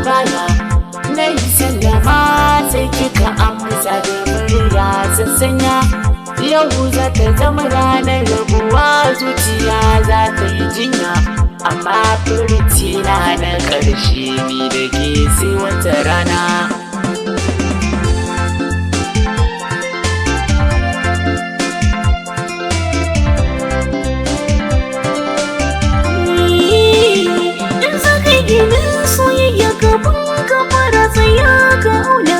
baya. Na yi sallama sai kika amsa da murya sassanya. Yau za ta zama ranar rabuwa, zuciya za ta yi jinya. Amma furci na na ƙarshe, ni da ke sai wata rana. In za ka ginin soyayya, kafin ka fara tsaya ka auna.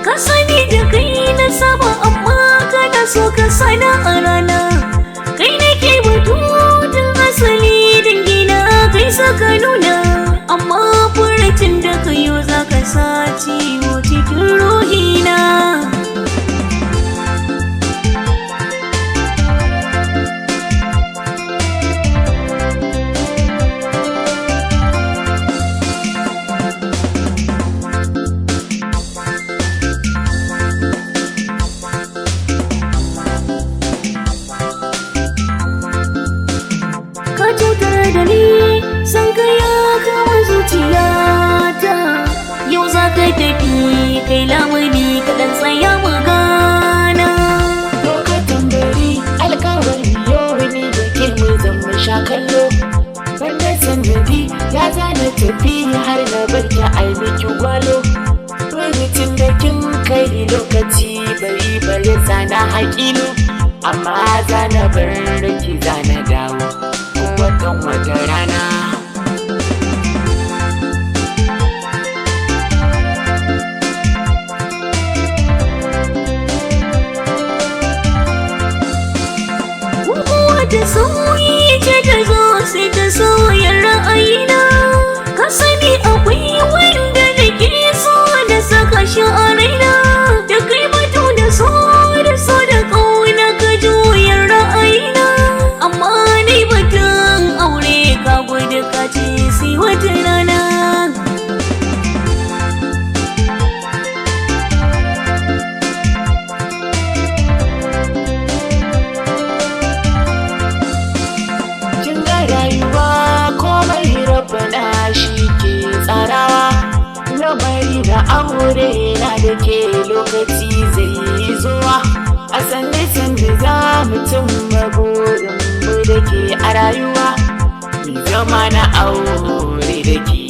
Ka sani da kai na saba, amma kana so ka sana a rana. Kai nake batu tun asali, dangina kai saka nuna. Amma furucin da kayo za ka sa ciwo cikin ruhina. Ka cutar da ni, san ka ya kama zuciyata. Yau za ka tafi, kai lamuni kaɗan tsaya mu gana. Lokacin bari alkawari, yau ni da ke mu zama sha kallo. Banda sanadi ya zana tafi har na barki ai miki gwalo. Furucin da kin kai lokaci bai bari sana haƙilu. Amma zana bar ki, zana dawo watan wata rana. Guguwa ta sauyi ce ta zo sai ta sauya ra'ayina. Ka sani akwai wanda nake so da saka shi a raina. Da kai batu da so da so da ƙauna, ka juya ra'ayina. Amma ni batun aure ka gudu, ka ce sai wata rana. Kin ga rayuwa komai rabbana shi ke tsarawa. Lamari na aure na da ke lokaci zai yi zuwa. A sanne sanne za mu cimma burin mu da ke a rayuwa. Mi zama na aure da ke.